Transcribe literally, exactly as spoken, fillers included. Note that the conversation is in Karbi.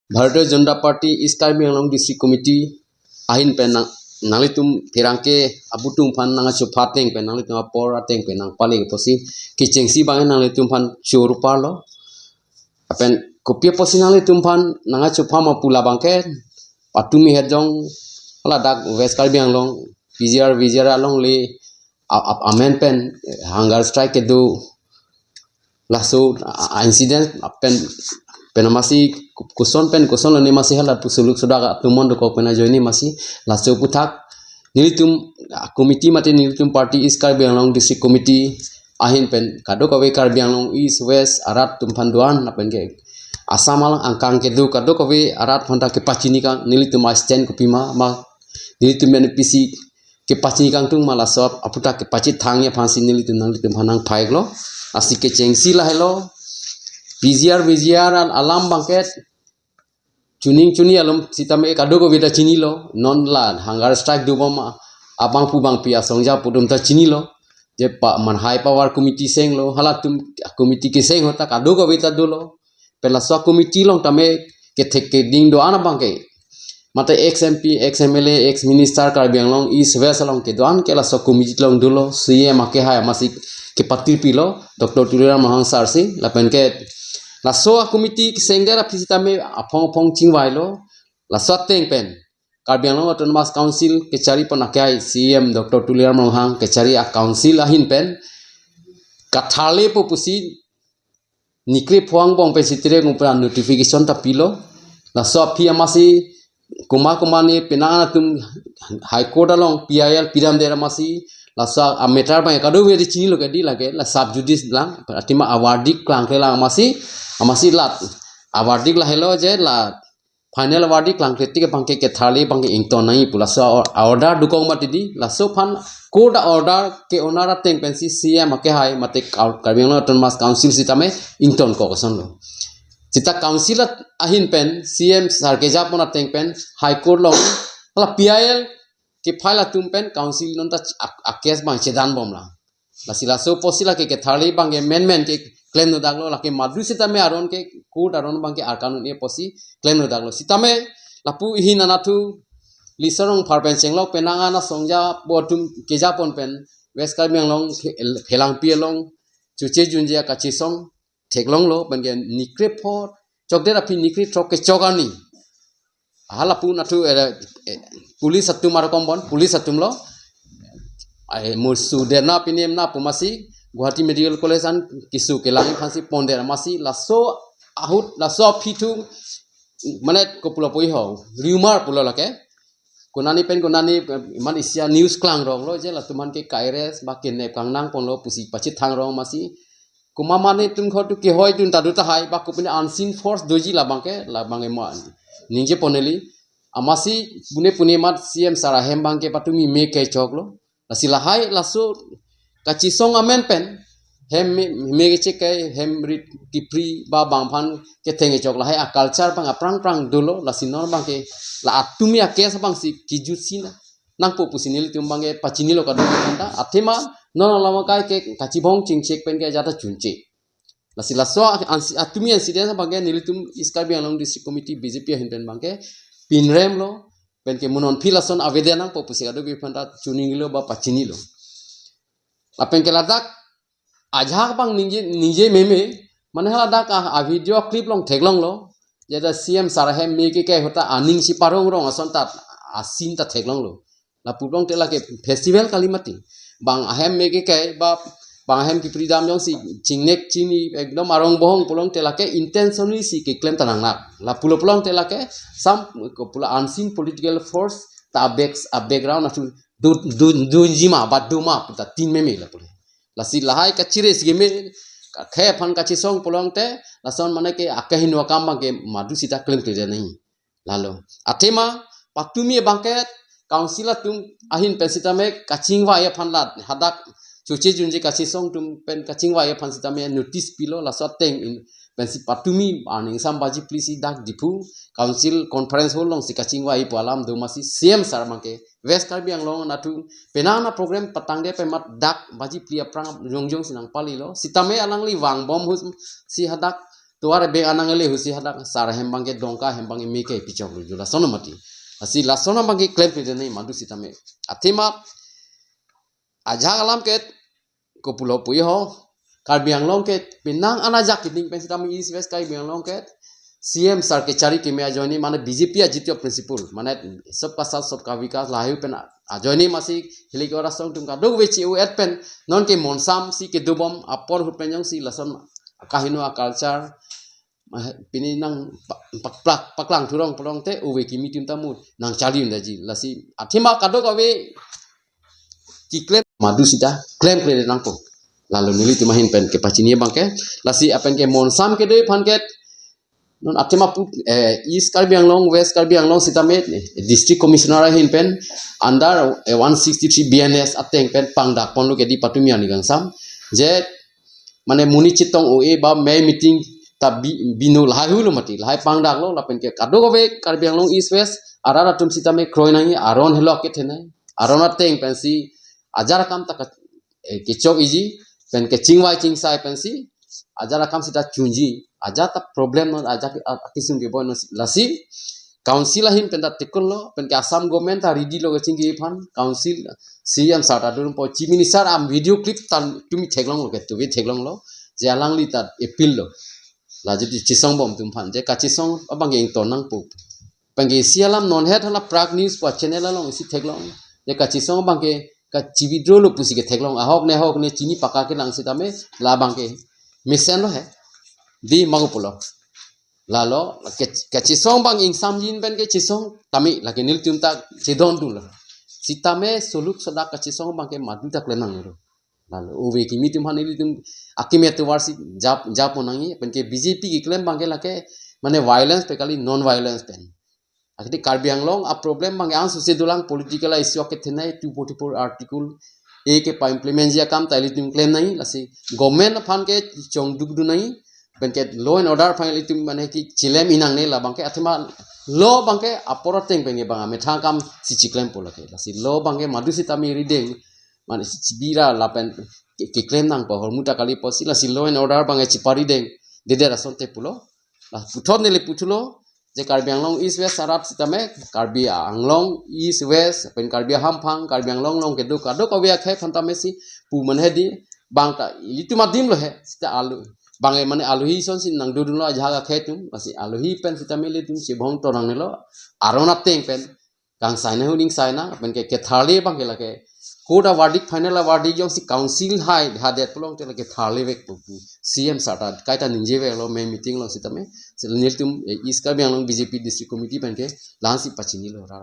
Bharatiya Janata Party East Karbi Anglong District Committee ahin pen nang, nanglitum pherangke abutung aphan nangchupha ateng pen nanglitum apor ateng pen nangpale pusi kechengsi abang nanglitum aphan choro parlo. Lapen kopi pusi nanglitum aphan nangchupha ma pu labang ke patumi hejong ladak West Karbi Anglong P G R V G R alongle a-, a-, amen pen hunger strike kedo laso a, a, incident pen pen amatsi koson pen koson lone amatsi hala pu suluk sudak atum mon dokok pen ajoine amatsi laso aphuthak nelitum, ah, committee mate nelitum party East Karbi Anglong District Committee ahin pen kadokave Karbi Anglong East West arat atum aphan do-an lapen ke Assam along angkang kedo kadokave arat aphanta kepachini kang nelitum a-stand kopima ma nelitum N P C kepachini kangtung ma laso aphuthak kepachethangji aphansi nelitum nanglitum aphan nangphaiklo. Lasi kechengsi lahelo. P G R V G R al-, alam abang ke chuning chuni alom sitame kadokave ta chinilo. Non la hunger strike dobom abang pu abang pi asong ja pudum ta chinilo. Je pa man high power committee senglo, halatum committee keseng ahut ta kadokave ta dolo. Pen laso committee along tame kethek keding do-an abang ke mate ex M P, ex M L A, ex minister Karbi Anglong East West along kedo-an ke laso committee along dolo, C M akehai amatsi kepatirpilo, Doctor Tuliram Ronghang sir si, lapen ke laso a-committee kesengdet aphi sitame aphong aphong chingvailo, laso ateng pen Karbi Anglong Autonomous Council kechari pon akehai C M Doctor Tuliram Ronghang kechari a-council ahin pen katharle po pusi nikre pho angbong pen sitire ngupra notification ta pilo. Laso aphi amatsi kuma kuma ni penang atum High Court along P I L pidamdet amatsi laso a-matter abang kadokave ta chinilo ke di lake la sub judice lang athema a-verdict klangkle lang amatsi amatsi la a-verdict lahelo je la final verdict klangkle tik abang ke ketharle abang ke ington nangji pu laso or-, order dokok mati di laso aphan court order ke-onar ateng pensi C M akehai mate Kar-, Karbi Anglong Autonomous Council sitame ingtonkok asonlo. Sita council at-, ahin pen C M sir kejapon ateng pen High Court along la P I L ke-file atum pen council non ta ch-, a-, a-case abang chedanbomlang. Lasi laso apotsi lake ketharle abang ke menmen ke klemdodaklo lake madu sitame aron ke court aron abang ke arkan un-e pusi klemdodaklo. Sitame lapu ihin anathu Lisa Rongphar pen chenglok penang ana songja po atum kejapon pen West Karbi Anglong phe-, phelangpi along chuche junje kachesong theklonglo pen ke nikre pho chokdet aphi nikre throk kechok arni. Halapu nathu, eh, eh, police atum arokom bon, police atumlo. Ai musu derna pinem na pu amatsi Guwahati Medical College an keso kelang aphansi pondet amatsi laso ahut laso aphi thu mane kopulo puji ho rumor pulo lake. Konani pen konani, eh, iman isi a-news klangronglo je latum aphan ke ka-arrest ba kidnap kangnangponlo pusi pachethang rong amatsi. Kuma mane atum kho tu kehoi dun ta do tahai ba kopine unseen force doji labang ke labang ema ningjeponle. Amatsi pune pune mat C M sir ahem abang ke patumi me kechoklo. Lasi lahai laso kachesong amen pen hem me, me kechekai hem rit kipri ba bang aphan ketheng kechok lahai a-culture abang aphrang phrang dolo lasi non abang ke la atumi a-case abangsi kijutsi na nangpo pusi nelitum abang ke pachinilo kadokave aphanta. Athema non along kai ke kachibong chingchek pen ke jata chunche. Lasi laso a-, ansi-, atumi incident abang ke nelitum East Karbi Anglong District Committee B J P ahin pen abang ke pinremlo pen ke mo non aphi lason avedet nangpo pusi kadokave aphanta chuninglilo ba pachinilo. Lapen ke ladak ajahak abang ningje, ningje meme, mane haladak a, a-video clip along theklonglo. Jada C M sir ahem me kekai ahut ta aning si parong rong ason ta a-scene ta theklonglo. Lapu pulote lake festival kali mati. Bang ahem me kekai ba bang ahem kipridam jongsi chingnek chini ekdom arong bohong pulote lake intentionally si keklem ta nangnak. Lapulo pulote lake sam kopula unseen political force ta a-back, a-background atum do, do, dunji ma ba doma puta tin meme lapulo. Lasi lahai kachire si keme, kakhei aphan kachesong pulote, lason mane ke akahingno akam abang ke madu sita klemkle nangji. Lalo. Athema, patumi abang ke, council atum ahin pen sitame kachingvai aphan la, hadak, chuche junje kachesong atum pen kachingvai aphan sitame notice pilo laso ateng in, pensi patumi, aning sam baji phli si dak Diphu, council conference hall alongsi kachingvai pu alam do amatsi C M sir abang ke, West Karbi Anglong nathu penang na program patangdet pen mat dak baji phli aphrang jongjong si nangpalilo. Sitame alangli vangbom ahut si hadak tovar abeng anang le husi hadak sar ahem abangke Dongka ahem abangke meke pichok luju lason mati. Lasi lason abangke klemkle dene madu sitame. Athema ajak alam ke kopulo puyo ho, Karbi Anglong ke penang anajak kiting pen sitame East West Karbi Anglong ke C M sar kechari keme ajoine mane B J P ajitio principle mane sabka saath sabka vikas lahai pen ajoine masi hilik ora song tum kadokave chi-u-et pen non ke monsam si kedobom apor ahut pen jongsi lason akaheno aculture, ah, pini nang pa-, paklak, paklang thurong pulongte ove kimi atum ta mu nangchari undaji. Lasi athema kadokave keklem madu sita klemkle nangpo. Lalu nelitum ahin pen kepachini abangke. Lasi lapen ke monsam kedo aphan ke non athema pu, eh, East Karbi Anglong, West Karbi Anglong sitame, eh, District Commissioner ahin pen under, eh, one sixty-three B N S ateng pen pangdak ponlo ke di patumi ani kangsam. Je mane monit chetong o-e ba mei meeting ta bi-, bino lahai hulo mati, lahai pangdaklo lapen ke kadokave Karbi Anglong East West arat atum sitame kroi nangji, aron helo kethenei, aron ateng pensi ajar akam ta ka-, eh, kechok iji, pen kechingvai chingsai pensi ajar akam sita chunji, ajar ta problem non ajar a-, akisung kebon non lasi Council ahin pen ta tikunlo, pen ke Assam government ta ready lo kachingki aphan, Council C M sar ta durpo, Chief Minister am video clip ta tumi theklonglo ke, tuve theklonglo, je alangli ta appeal lo. La jodi chesong bom atum aphan, je kachesong abangke ington nangpo. Pen ke isi alam non het hala Prag News pu channel along isi theklong. Je kachesong abangke kachi-withdraw lo pusi ketheklong. Ahok ne ahok ne chini paka kelang sitame labangke mesen lo he. Di magu pulo. Lalo, ke, kachesong abang ingsamjin pen kachesong tame lake nelitum ta chedondunlo. Sitame suluk sodak kachesong abangke madu ta klemnanglo. Lalo, ove kimi atum aphan nelitum akimi atovar si jap, jap nangji, pen ke B J P keklem abangke lake, mane violence pe kali non-violence pen. Akiti Karbi Anglong a problem abangke ansu si dolang political issue kethenei two forty-four article A ke pa-implement ji akam ta ilitum klem nangji, lasi government aphan ke chongduk dun nangji, pen ke law and order aphan ilitum mane kechelem inang ne labangke athema law abangke apor ateng pen ke bang amethang akam si cheklempo lake. Lasi law abangke madu sitame rideng, mane si chibira lapen ke, keklem nangpo ahormu ta kali pusi lasi law and order abangke chipari deng, deder ason te pulo. La puthot neli puthulo, je Karbi Anglong East West arat sitame, Karbi Anglong East West, pen Karbi Hamphang, Karbi Anglong along kedo kadokave akhei aphan tame si pu mane di, bang ta ilitum adim lo he, sita alu. Bang e mane aluhi son si nangdodunlo ajahak akhei atum, lasi aluhi pen sitame ilitum chebong torang nelo, aron ateng pen, kangsai na hu ningsai na, pen ke ketharle abangke lake. Court a verdict, final a verdict jongsi Council hai hadet pulote lake tharle vekpo pu C M sar ta kaita ningjeveklo, mei meeting along sitame. Si nelitum, eh, East Karbi Anglong B J P District Committee pen ke la-ansi pachinilo ra.